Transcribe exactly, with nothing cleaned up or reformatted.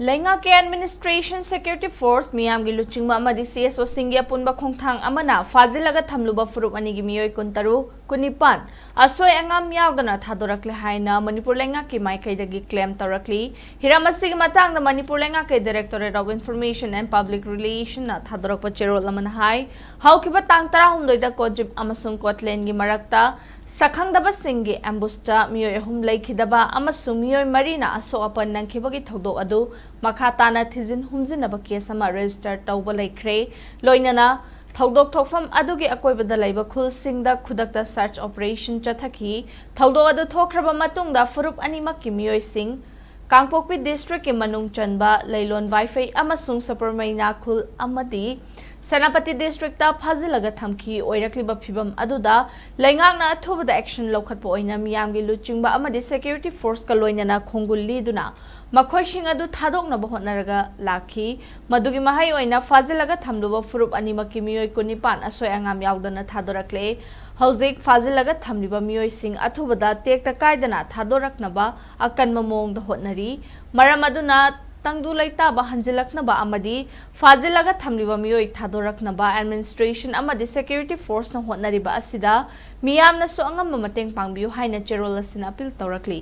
ꯂꯩꯉꯥꯛꯀꯤ Administration, Security Force, ꯃꯤꯌꯥꯝꯒꯤ ꯂꯨꯆꯤꯡꯕ ꯑꯃꯗꯤ C S Oꯁꯤꯡꯒꯤ ꯑꯄꯨꯟꯕ ꯈꯣꯡꯊꯥꯡ ꯑꯃꯅ ꯐꯥꯖꯤꯜꯂꯒ ꯊꯝꯂꯨꯕ ꯐꯨꯔꯨꯞ ꯑꯅꯤꯒꯤ ꯃꯤꯑꯣꯏ ꯀꯨꯟꯇꯔꯨꯛ, ꯀꯨꯟꯅꯤꯄꯥꯟ ꯑꯁꯣꯏ ꯑꯉꯥꯝ ꯌꯥꯎꯗꯅ ꯊꯥꯗꯣꯔꯛꯂꯦ ꯍꯥꯏꯅ ꯃꯅꯤꯄꯨꯔ ꯂꯩꯉꯥꯛꯀꯤ ꯃꯥꯏꯀꯩꯗꯒꯤ claim ꯇꯧꯔꯛꯂꯤ꯫ ꯍꯤꯔꯝ ꯑꯁꯤꯒꯤ ꯃꯇꯥꯡꯗ ꯃꯅꯤꯄꯨꯔ ꯂꯩꯉꯥꯛꯀꯤ Directorate of Information and Public Relationꯅ ꯊꯥꯗꯣꯔꯛꯄ ꯆꯦꯔꯣꯜ ꯑꯃꯅ ꯍꯥꯏ, ꯍꯧꯈꯤꯕ ꯇꯥꯡ ꯇꯔꯥꯍꯨꯝꯗꯣꯏꯗ ꯀꯣꯖꯤꯞ ꯑꯃꯁꯨꯡ ꯀꯣꯠꯂꯦꯟꯒꯤ ꯃꯔꯛꯇ ꯁꯛꯈꯪꯗꯕꯁꯤꯡꯒꯤ ambushꯇ ꯃꯤꯑꯣꯏ ꯑꯍꯨꯝ ꯂꯩꯈꯤꯗꯕ ꯑꯃꯁꯨꯡ ꯃꯤꯑꯣꯏ ꯃꯔꯤꯅ ꯑꯁꯣꯛ ꯑꯄꯟ ꯅꯪꯈꯤꯕꯒꯤ ꯊꯧꯗꯣꯛ ꯑꯗꯨ ꯃꯈꯥ ꯇꯥꯅ ꯊꯤꯖꯤꯟ ꯍꯨꯝꯖꯤꯟꯅꯕ case ꯑꯃ register ꯇꯧꯕ ꯂꯩꯈ꯭ꯔꯦ꯫ ꯂꯣꯏꯅꯅ ꯊꯧꯗꯣꯛ ꯊꯣꯛꯐꯝ ꯑꯗꯨꯒꯤ ꯑꯀꯣꯏꯕꯗ ꯂꯩꯕ ꯈꯨꯜꯁꯤꯡꯗ ꯈꯨꯗꯛꯇ search operation ꯆꯠꯊꯈꯤ꯫ ꯊꯧꯗꯣꯛ ꯑꯗꯨ ꯊꯣꯛꯈ꯭ꯔꯕ ꯃꯇꯨꯡꯗ ꯐꯨꯔꯨꯞ ꯑꯅꯤꯃꯛꯀꯤ ꯃꯤꯑꯣꯏꯁꯤꯡ ꯀꯥꯡꯄꯣꯛꯄꯤ districtꯀꯤ ꯃꯅꯨꯡ ꯆꯟꯕ ꯂꯩꯂꯣꯟ ꯋꯥꯏꯐꯩ ꯑꯃꯁꯨꯡ ꯁꯄꯔꯃꯩꯅꯥ ꯈꯨꯜ ꯑꯃꯗꯤ ꯁꯦꯅꯥꯄꯇꯤ districtꯇ ꯐꯥꯖꯤꯜꯂꯒ ꯊꯝꯈꯤ꯫ ꯑꯣꯏꯔꯛꯂꯤꯕ ꯐꯤꯚꯝ ꯑꯗꯨꯗ ꯂꯩꯉꯥꯛꯅ ꯑꯊꯨꯕꯗ action ꯂꯧꯈꯠꯄ ꯑꯣꯏꯅ ꯃꯤꯌꯥꯝꯒꯤ ꯂꯨꯆꯤꯡꯕ ꯑꯃꯗꯤ security forceꯀ ꯂꯣꯏꯅꯅ ꯈꯣꯡꯒꯨꯜ ꯂꯤꯗꯨꯅ ꯃꯈꯣꯏꯁꯤꯡ ꯑꯗꯨ ꯊꯥꯗꯣꯛꯅꯕ ꯍꯣꯠꯅꯔꯒ ꯂꯥꯛꯈꯤ꯫ ꯃꯗꯨꯒꯤ ꯃꯍꯩ ꯑꯣꯏꯅ ꯐꯥꯖꯤꯜꯂꯒ ꯊꯝꯂꯨꯕ ꯐꯨꯔꯨꯞ ꯑꯅꯤꯃꯛꯀꯤ ꯃꯤꯑꯣꯏ ꯀꯨꯟꯅꯤꯄꯥꯟ ꯑꯁꯣꯏ ꯑꯉꯥꯝ ꯌꯥꯎꯗꯅ ꯊꯥꯗꯣꯔꯛꯂꯦ꯫ ꯍꯧꯖꯤꯛ ꯐꯥꯖꯤꯜꯂꯒ ꯊꯝꯂꯤꯕ ꯃꯤꯑꯣꯏꯁꯤꯡ ꯑꯊꯨꯕꯗ ꯇꯦꯛꯇ ꯀꯥꯏꯗꯅ ꯊꯥꯗꯣꯔꯛꯅꯕ ꯑꯀꯟꯕ ꯃꯑꯣꯡꯗ ꯍꯣꯠꯅꯔꯤ꯫ ꯃꯔꯝ ꯑꯗꯨꯅ ꯇꯪꯗꯨ ꯂꯩꯇꯥꯕ ꯍꯟꯖꯤꯜꯂꯛꯅꯕ ꯑꯃꯗꯤ ꯐꯥꯖꯤꯜꯂꯒ ꯊꯝꯂꯤꯕ ꯃꯤꯑꯣꯏ ꯊꯥꯗꯣꯔꯛꯅꯕ administration ꯑꯃꯗꯤ security forceꯅ ꯍꯣꯠꯅꯔꯤꯕ ꯑꯁꯤꯗ ꯃꯤꯌꯥꯝꯅꯁꯨ ꯑꯉꯝꯕ ꯃꯇꯦꯡ ꯄꯥꯡꯕꯤꯌꯨ ꯍꯥꯏꯅ ꯆꯦꯔꯣꯜ ꯑꯁꯤꯅ appeal ꯇꯧꯔꯛꯂꯤ꯫